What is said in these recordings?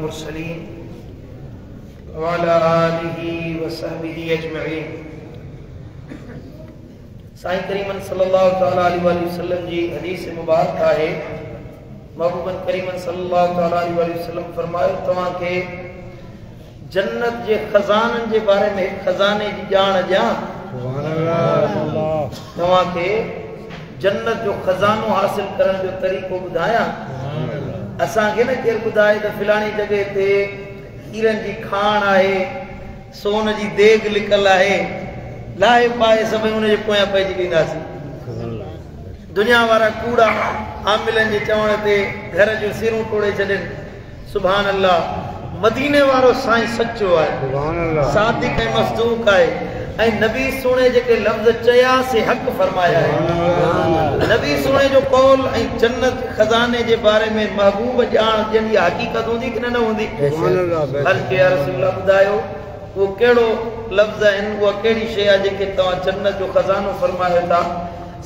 المرسلين وعلى آله وصحبه أجمعين. سائين ڪريمن صلي الله تعالٰي عليه واٰله وسلم جي حديث مبارڪ آهي. محبوبن ڪريمن صلي الله تعالٰي عليه واٰله وسلم فرمايو، توهان کي جنت جي خزانن جي باري ۾ هڪ خزاني جي ڄاڻ ڏيان؟ توهان کي جنت جو خزانو حاصل ڪرڻ جو طريقو ٻڌايان؟ اسان کي نه ڪير ٻڌائي ته فلاڻي جڳهه تي هيرن جي کاڻ آهي، سون جي ديڳ لڪل آهي، لاهي پائي سڀئي ان جي پويان پئجي وينداسين. دنيا وارا ڪوڙا عاملن جي چوڻ تي گهر جون سرون ٽوڙي ڇڏين. سبحان الله، مديني وارو سائين سچو آهي، صادق ۽ مصدوق آهي ۽ نبي سهڻي جيڪي لفظ چيا سي حق فرمايا آهن. نبي سهڻي جو قول ۽ جنت خزاني جي باري ۾ محبوب ڄاڻ ڏين اها حقيقت هوندي ڪي نه هوندي؟ عرض ڪيو يا رسول الله ٻڌايو اهو ڪهڙو لفظ آهن، اها ڪهڙي شيء آهي جيڪي توهان جنت جو خزانو فرمايو ٿا؟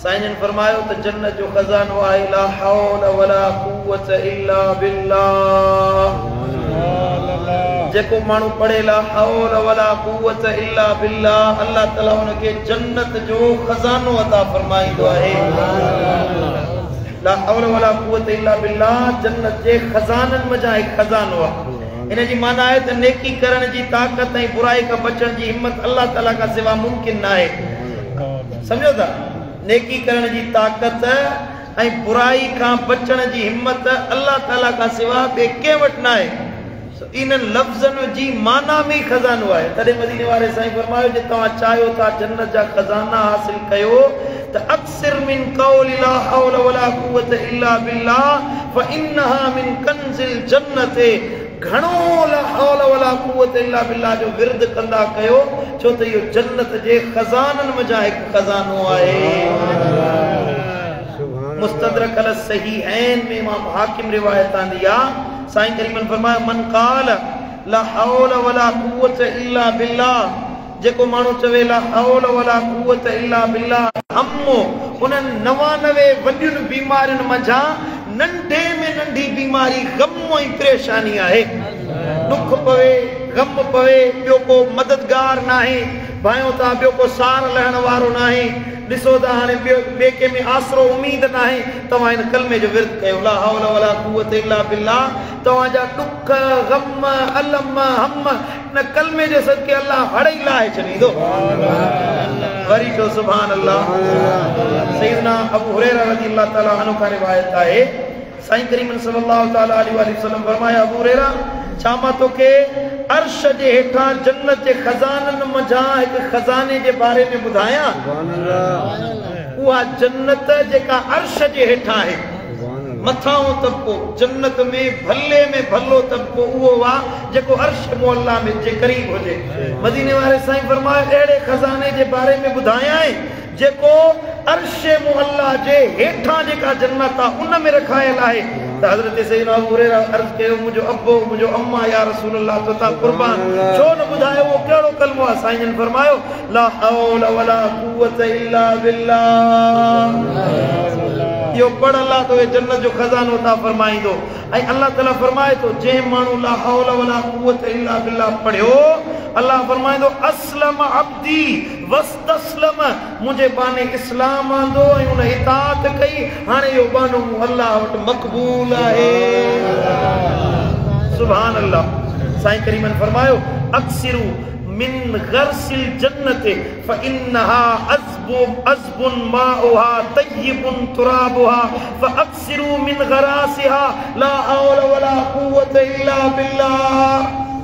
سائين جن فرمايو ته جنت جو خزانو آهي لا حول ولا قوت الا بالله. جيڪو ماڻهو پڙهي لا حول ولا قوت الا بالله، الله تعالي ان کي جنت جو خزانو عطا فرمائيندو آهي. لا حول ولا قوت الا بالله جنت جي خزانن منجهان هڪ خزانو آهي. ان جي معنيٰ آهي ته نيڪي ڪرڻ جي طاقت ۽ برائي کان بچڻ جي همت الله تعالي کان سوا ممڪن ناهي. سمجهو ٿا؟ نيڪي ڪرڻ جي طاقت ۽ برائي کان بچڻ جي همت الله تعالي کان سوا ٻئي ڪنهن وٽ ناهي. سو انهن لفظن جي معنيٰ ۾ ئي خزانو آهي. تڏهن مديني واري سائين فرمايو، جي توهان چاهيو ٿا جنت جا خزانا حاصل ڪيو ته اڪثر من قول لا حول ولا قوت الا بالله فانها من ڪنز الجنت، گهڻو لا حول ولا قوت الا بالله جو ورد ڪندا ڪيو، ڇو ته اهو جنت جي خزانن منجهان هڪ خزانو آهي. مستدرڪ علي الصحيحين ۾ امام حاڪم روايت آندي آ، سائين ڪريمن فرمايو، من قال لا حول ولا قوت الا بالله، جيڪو ماڻهو چوي لا حول ولا قوت الا بالله، هم انهن 99 وڏين بيمارين منجهان ننڍي ۾ ننڍي بيماري غم ۽ پريشاني آهي. ڏک پوي، غم پوي، ٻيو ڪو مددگار ناهي، ڀانئيو ٿا ٻيو ڪو سار لهڻ وارو ناهي، ڏسو ته هاڻي ٻيو ٻئي ڪنهن ۾ آسرو اميد ناهي، توهان هن ڪلمي جو ورد ڪيو لا حول ولا قوت الا بالله، توهان جا ڏک، غم، الم، هم ان ڪلمي جي صدقي الله هڙئي لاهي ڇڏيندو. وري چئو سبحان الله. سيدنا ابو هريره رضي الله تعالٰي عنه کان روايت آهي، سائين ڪريم صلي الله تعالٰي عليه واٰله وسلم فرمايو، ابو هريره ڇا مان توکي عرش جي هيٺان جنت جي خزانن منجهان هڪ خزاني جي باري ۾ ٻڌايان؟ اها جنت جيڪا عرش جي هيٺان آهي. مٿانهون طبقو، جنت ۾ ڀلي ۾ ڀلو طبقو اهو آ جيڪو عرش معليٰ ۾ جي قريب هجي. مديني واري سائين فرمايو، اهڙي خزاني جي باري ۾ ٻڌايانء جيڪو عرش معليٰ جي هيٺان جيڪا جنت آ ان ۾ رکايل آهي. ته حضرت سيدنا ابو هريره عرض ڪيو، منهنجو ابو، منهنجو اما يا رسول الله تو تان قربان، ڇو نه ٻڌايو اهو ڪهڙو ڪلمو آ؟ سائين جن فرمايو، لا حول ولا قوت الا بالله. اهو پڙهه الله توکي جنت جو خزانو عطا فرمائيندو. ۽ الله تعالي فرمائي ٿو جنهن ماڻهو لا حول ولا قوت الا بالله پڙهيو، الله فرمائيندو اسلم عبدي واستسلم، منهنجي ٻانهي اسلام آندو ۽ ان اطاعت ڪئي، هاڻي اهو ٻانهو مون الله وٽ مقبول آهي. سبحان الله. سائين ڪريمن فرمايو اڪثروا من غرس الجنة فانها عذب عذب ماؤها طيب ترابها فاڪثروا من غراسها لا حول ولا قوة الا بالله.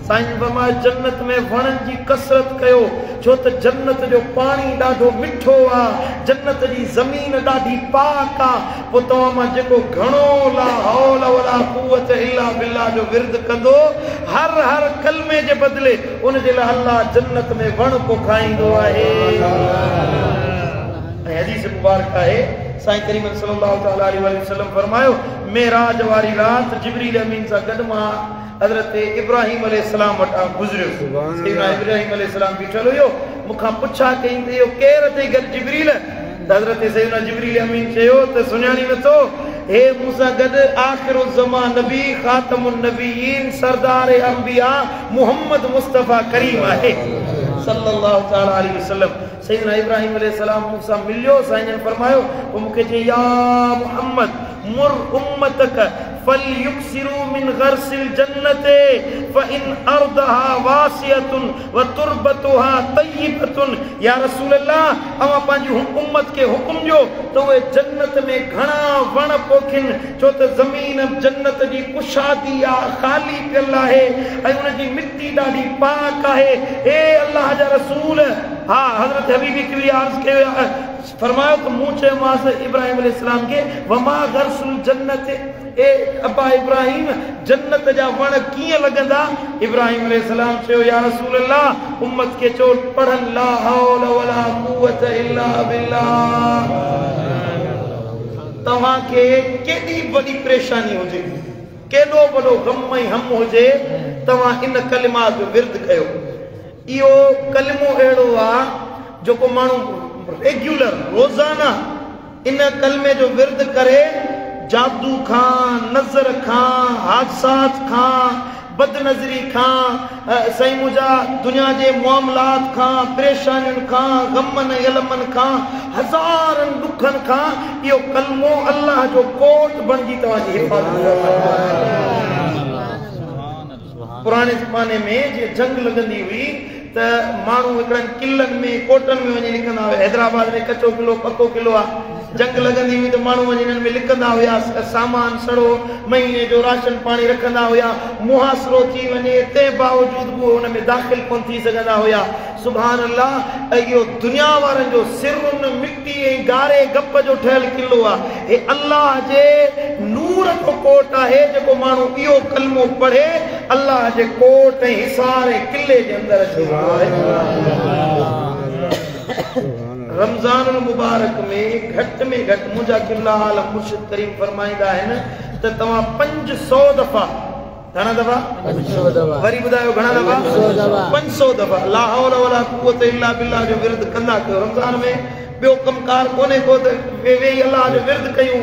سائين جن فرمايو جنت ۾ وڻن جي ڪثرت ڪيو، ڇو ته جنت جو پاڻي ڏاڍو مٺو آ، جنت جي زمين ڏاڍي پاڪ آ، پوء توهان مان جيڪو گهڻو لا حول ولا قوت الا بالله جو ورد ڪندو، هر هر ڪلمي جي بدلي ان جي لاء الله جنت ۾ وڻ پوکائيندو آهي. ۽ حديث مبارڪ آهي، سائين ڪريم صلي الله تعالٰي عليه واٰله وسلم فرمايو، معراج واري رات جبريل امين سان گڏ مان حضرت ابراهيم عليه السلام وٽان گذريس. سيدنا ابراهيم عليه السلام بيٺل هيو، مون کان پڇا ڪيائين ته اهو ڪير اٿئي گڏ جبريل؟ ته حضرت سيدنا جبريل امين چيو ته سڃاڻين نٿو؟ هي مون سان گڏ آخر الزمان نبي، خاتم النبيين، سردار انبياء محمد مصطفيٰ ڪريم آهي صلّي الله تعالٰي عليه وسلّم. سيدنا ابراهيم عليه السلام مون سان مليو، سائين جن فرمايو، پوء مون کي چيائين، يا محمد مر امتک فليڪثروا من غرس الجنة فإن ارضها واسعة وتربتها طيبة يا رسول الله اوهان پنهنجي امت کي حڪم ڏيو ته اهي جنت ۾ گهڻا وڻ پوکين ڇو ته زمين جنت جي ڪشادي آ، خالي پيل آهي ۽ ان جي مٽي ڏاڍي پاڪ آهي. اي الله جا رسول! ها حضرت حبيبي ڪبريا عرض ڪيو فرمايو ته مون چيومانس ابراهيم عليه السلام کي وما غرس الجنة اي ابا ابراهيم جنت جا وڻ ڪيئن لڳندا؟ ابراهيم عليه السلام چيو يا رسول الله امت کي چئو پڙهن لا حول ولا قوة الا بالله. توهان کي ڪيڏي به وڏي پريشاني هجي، ڪيڏو وڏو غم ۽ هم هجي، توهان ان ڪلمات جو ورد ڪيو. اهو ڪلمو اهڙو آ جيڪو ماڻهو ريگيولر، روزانه، ان ڪلمي جو ورد ڪري، جادو کان، نظر کان، حادثات کان، بدنظري کان، سائين منهنجا دنيا جي معاملات کان، پريشانين کان، غمن ۽ المن کان، هزارن ڏکن کان اهو ڪلمو الله جو ڪوٽ بڻجي توهان جي حفاظت ڪندو. پراڻي زماني ۾ جيئن جنگ لڳندي هئي ته ماڻهو هڪڙن قلعن ۾ ڪوٽن ۾ وڃي لڪندا هيا. حيدرآباد ۾ ڪچو قلعو پڪو قلعو آ. جنگ لڳندي هئي ته ماڻهو وڃي انهن ۾ لڪندا هيا. سامان سڙو مهيني جو راشن پاڻي رکندا هيا. محاصرو ٿي وڃي تنهن باوجود به اهي ان ۾ داخل ڪونه ٿي سگهندا هيا. سبحان الله اهو دنيا وارن جو سرن، مٽي ۽ گاري گپ جو ٺهيل قلعو آ. هي الله جي نور جو ڪوٽ آهي جيڪو ماڻهو اهو ڪلمو پڙهي الله جي ڪوٽ ۽ حصار ۽ قلعي جي اندر اچي ويندو آهي. رمضان المبارڪ ۾ گهٽ ۾ گهٽ منهنجا قبلا عالم مرشد ڪريم فرمائيندا آهن ته توهان 500 دفعا گهڻا دفعا؟ وري ٻڌايو گهڻا دفعا؟ 500 دفعا لا حول ولا قوت الا بالله جو ورد ڪندا ڪيو. رمضان ۾ ٻيو ڪم ڪار ڪونهي ڪو ته ويهي الله جو ورد ڪيون،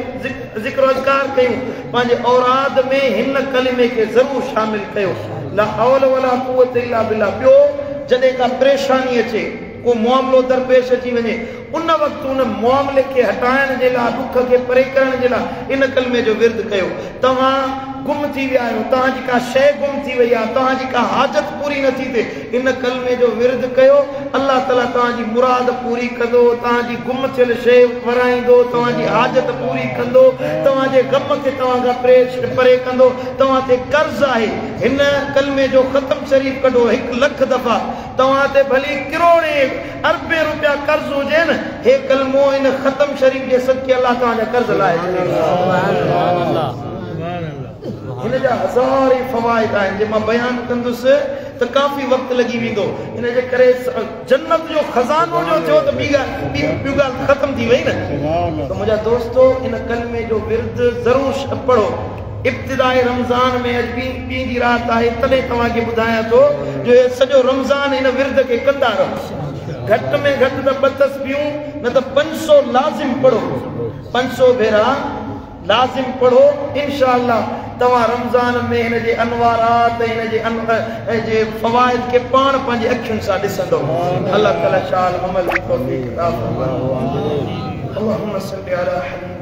ذڪر و اذڪار ڪيون. پنهنجي اوراد ۾ هن ڪلمي کي ضرور شامل ڪيو لا حول ولا قوت الا بالله. ٻيو جڏهن ڪا پريشاني اچي، ڪو معاملو درپيش اچي وڃي، ان وقت ان معاملي کي هٽائڻ جي لاء، ڏک کي پري ڪرڻ جي لاء ان ڪلمي جو ورد ڪيو. توهان گم ٿي ويا آهيو، توهان جي ڪا شيء گم ٿي وئي آهي، توهان جي ڪا حاجت پوري نه ٿي ٿئي، ان ڪلمي جو ورد ڪيو، الله تعاليٰ توهان جي مراد پوري ڪندو، توهان جي گم ٿيل شيء ورائيندو، توهان جي حاجت پوري ڪندو، توهان جي غم کي توهان کان پري ڪندو، توهان تي قرض آهي، هن ڪلمي جو ختم شريف ڪڍو هڪ لک دفعا، توهان تي ڀلي ڪروڙين اربين روپيا قرض هجين، هي ڪلمو ان ختم شريف جي صدقي الله توهان جا قرض لاهي ڇڏيندو. هن جا هزارين فوائد آهن جي مان بيان ڪندس ته ڪافي وقت لڳي ويندو، ان جي ڪري جنت جو خزانو جو ٿيو ته ٻي ڳالهه ختم ٿي وئي نه. ته منهنجا دوستو ان ڪلمي جو ورد ضرور پڙهو. ابتداء رمضان ۾ اڄ ٻي جي رات آهي تڏهن توهان کي ٻڌايان ٿو جو هي سڄو رمضان ان ورد کي ڪندا رهو. گهٽ ۾ گهٽ ته ٻه تسبيحون نه ته 500 لازم پڙهو. 500 ڀيرا لازم پڙهو انشاء الله توهان رمضان ۾ هن جي انوارات ۽ هن جي فوائد کي پاڻ پنهنجي اکين سان ڏسندؤ. الله تعالي شال عمل جي توفيق عطا فرمائي. اللهم صل علي حبيبك.